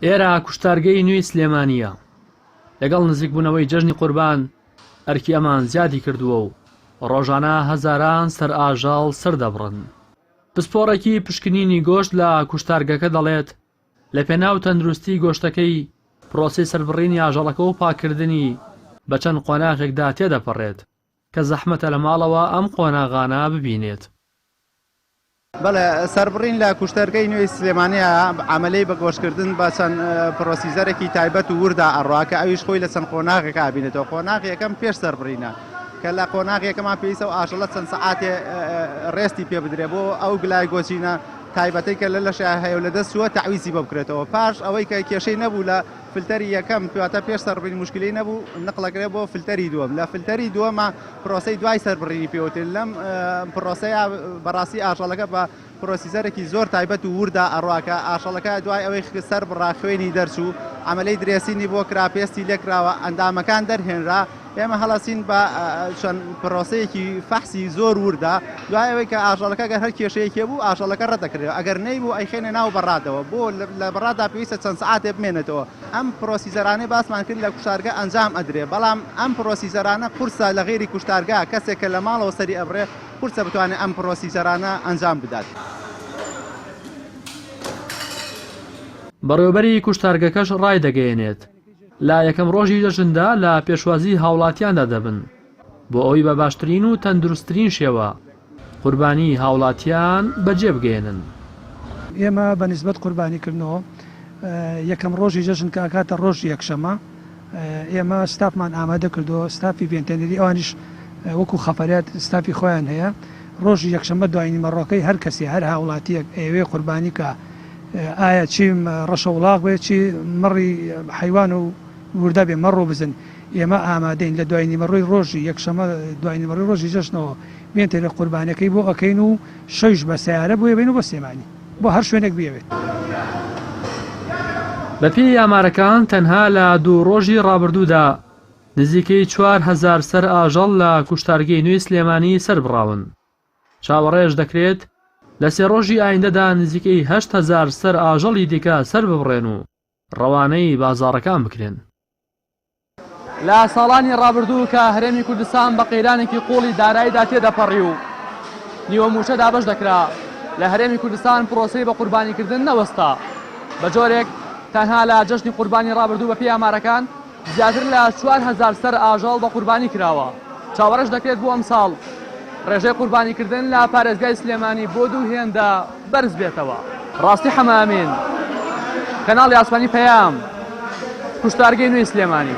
ئێرە کوشتارگەی نوێی سلێمانییە. لەگەڵ نزیکبوونەوەی جەژنی قوربان، ئەرکی ئەمان زیادی کردووە و ڕۆژانە هەزاران سەر ئاژەڵ سەردەبڕن. پسپۆڕێکی پشکنینی گۆشت لە کوشتارگەکە دەڵێت، لەپێناو تەندروستی گۆشتەکەی، پرۆسەی سەربڕینی ئاژەڵەکە و پاککردنی بە چەند قۆناغێکدا تێدەپەڕێت، کە زەحمەتە لە ماڵەوە ئەم قۆناغانە ببینێت. بەڵێ سەربڕین لە کوشتەرگەی نوێی سلێمانیە عەمەلەی بە گۆشتکردن بە چەند پرۆسیزەرێکی تایبەت و وردا ئەڕوا کە ئەویش خۆی لە چەند قۆناغێکا ئەبینێتەوە قۆناغی یەکەم پێش سەربڕینە کە لە قۆناغی یەکەما پێویستە ئەو ئاژەڵە چەند سەعاتێ ڕێستی پێ بدرێ بۆ ئەو گلایگۆجینە تایبەتەی کە لە لەشیا هەیە و لە دەست چووە تەعویزی بۆ بکرێتەوە پاش ئەوەی کە کێشەی نەبوو لە فلتەری یەکەم واتە پێش سەربڕین موشکیلەی نەبوو نقڵەکرێ بۆ فلتەری دووەم لە فلتەری دووەما پرۆسەی دوای سەربڕینی پێوترێت لەم پرۆسەیە بەڕاستی ئاژەڵەکە بە پرۆسیسەرێکی زۆر تایبەت و وردا ئەڕوا کە ئاژەڵەکە دوای ئەوەی سەر بڕا خوێنی دەرچوو عەمەلەی درێسینی بۆ کرا پێستی لێکراوە ئەندامەکان دەرهێنرا ئێمە هەڵەسین بە چەند پرۆسەیەکی فەحسی زۆر وردا دوای ئەوەی کە ئاژەڵەکە گەر هەر کێشەیەکی بوو ئاژەڵەکە ڕەت دەکرێت ئەگەر نەیبوو ئەیخەینە ناو بەڕادەوە بۆ لە بەڕادا پێویستە چەند سەعاتێ بمێنێتەوە ئەم پرۆسیزەرانەی باسمان کرد لە کوشتارگە ئەنجام ئەدرێ بەڵام ئەم پرۆسیزەرانە قورسە لە غەیری کوشتارگا کەسێک کە لە ماڵەوە سەری ئەبڕێ قورسە بتوانێ ئەم پرۆسیزەرانە ئەنجام بدات. بەڕێوەبەری کوشتارگەکەش ڕایدەگەیەنێت، لە یەکەم ڕۆژی جەژندا لە پێشوازی هاوڵاتیاندا دەبن بۆ ئەوەی بە باشترین و تەندروستترین شێوە قوربانیی هاوڵاتیان بەجێ بگەیەنن. ئێمە بە نیسبەت قوربانی کردنەوە یەکەم ڕۆژی جەژن کە ئەکاتە ڕۆژی یەکشەمە ئێمە ستافمان ئامادە کردووە ستافی ڤێنتێنەری ئەوانیش وەکو خەفەرات ستافی خۆیان هەیە ڕۆژی یەکشەمە دوای نیمەڕۆکەی هەر کەسێ هەر هاوڵاتیەک ئەیەوێ قوربانی کا ئایا چی ڕەشە وڵاخ بێ چی مەڕی حەیوان و وردە بێ مەڕ و بزن ئێمە ئامادەین لە دوای نیمەڕۆی ڕۆژی یەکشەمە دوای نیمەڕۆی ڕۆژی جەژنەوە بێن تێرە قوربانەکەی بۆ ئەکەین و شەویش بە سەیارە بۆی ئەبەین و بۆ سلێمانی بۆ هەر شوێنێک بیەوێت. بەپێی ئامارەکان تەنها لە دوو ڕۆژی ڕابردوودا نزیکەی 4000 سەر ئاژەڵ لە کوشتارگەی نوێی سلێمانی سەربڕاون. چاوەڕێش دەکرێت لە سێ ڕۆژی ئایندەدا نزیکەی 8000 سەر ئاژەڵی دیکە سەرببڕێن و ڕەوانەی بازاڕەکان بکرێن. لە ساڵانی ڕابردوو کە هەرێمی کوردستان بە قەیرانێکی قوڵی داراییدا تێدەپەڕی و نیوە مووچە دابەش دەکرا، لە هەرێمی کوردستان پرۆسەی بە قوربانیکردن نەوەستا، بە جۆرێک تەنها لە جەژنی قوربانی ڕابردوو بەپێی ئامارەکان زیاتر لە 4000 سەر ئاژەڵ بە قوربانی کراوە، چاوەڕێش دەکرێت بۆ ئەمساڵ ڕێژەی قوربانیکردن لە پارێزگای سلێمانی بۆ دوو هێندە بەرز بێتەوە. ڕاستی حەمە ئەمین، کەناڵی ئاسمانی پەیام، کوشتارگەی نوێی سلێمانی.